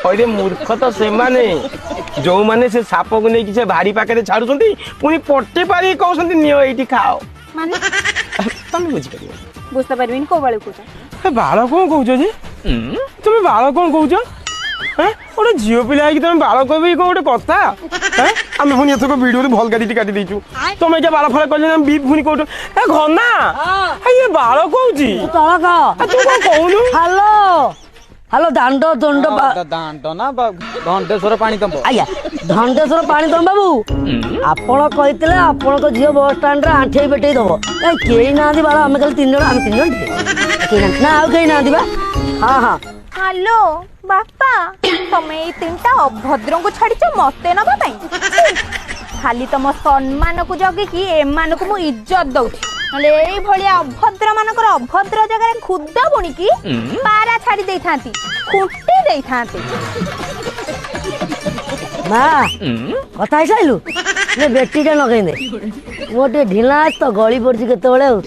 ହଇରେ, ମୂର୍ଖ ତ ସେମାନେ ଯୋଉମାନେ ସେ ସାପକୁ ନେଇକି ସେ ଭାରି ପାଖରେ ଛାଡୁଛନ୍ତି, ପୁଣି ପଟି ପାରିକି କହୁଛନ୍ତି, ନିଅ ଏଇଠି ଖାଅ। ମାନେ? ତମେ ବୁଝିପାରିବ? ବୁଝିପାରିବିନି, କୋଉ ବାଳକୁ କହୁଛ? ଏ ବାଳ କଣ କହୁଛ ଯେ ତୁମେ? ବାଳ କଣ କହୁଛ? ଏଁ, ଗୋଟେ ଝିଅ ପିଲା ହେଇକି ତମେ ବାଳ କହିବ, ଇଏ କଣ ଗୋଟେ କଥା? ଏଁ, ଆମେ ପୁଣି ଏଥର ଭିଡିଓରେ ଭଲ ଗାଡିଟି କାଟି ଦେଇଛୁ। ତମେ ଏଇଟା ବାଳ ଫାଳ କହିଲେ ଆମେ ବିପ୍ ପୁଣି କୋଉଠୁ? ଏ ଘନା, ଏ ଇଏ ବାଳ କହୁଛି। ତଳ କହ। ଆ, ତୁ କଣ କହୁନୁ? ହ୍ୟାଲୋ ହ୍ୟାଲୋ, ଦାଣ୍ଡ ଦଣ୍ଡ ଦାଣ୍ଡ ନା, ଧଣ୍ଡେଶ୍ୱର ପାଣି ତମ୍ବ। ଆଜ୍ଞା, ଧଣ୍ଡେଶ୍ୱର ପାଣି ତମ ବାବୁ, ଆପଣ କହିଥିଲେ ଆପଣଙ୍କ ଝିଅ ବସ୍ ଷ୍ଟାଣ୍ଡରେ ଆଣ୍ଠେଇ ପେଟେଇ ଦବ। କାଇଁ କେହି ନାହାନ୍ତି ବାଳ? ଆମେ ଖାଲି ତିନି ଜଣ, ଆମେ ତିନି ଜଣ, କେହି ନାହାନ୍ତି ନା ଆଉ କେହି ନାହାନ୍ତି ବା? ହଁ ହଁ। ହ୍ୟାଲୋ ବାପା, ତମେ ଏଇ ତିନିଟା ଅଭଦ୍ରଙ୍କୁ ଛାଡିଛ ମତେ ନବା ପାଇଁ? ଖାଲି ତମ ସମ୍ମାନକୁ ଜଗିକି ଏମାନଙ୍କୁ ମୁଁ ଇଜ୍ଜତ ଦଉଛି, ନହେଲେ ଏଇଭଳିଆ ଅଭଦ୍ର ମାନଙ୍କର ଅଭଦ୍ର ଜାଗାରେ ଖୁଦ ବୁଣିକି ପାରା ଛାଡି ଦେଇଥାନ୍ତି, ଖୁଣ୍ଟି ଦେଇଥାନ୍ତି। ମା, କଥା ହେଇସାରିଲୁ? ନେ ବେଟିଟା ଲଗେଇ ଦେ, ମୋର ଟିକେ ଢିଲା ଅଛି ତ, ଗଳି ପଡୁଛି କେତେବେଳେ ଆଉ।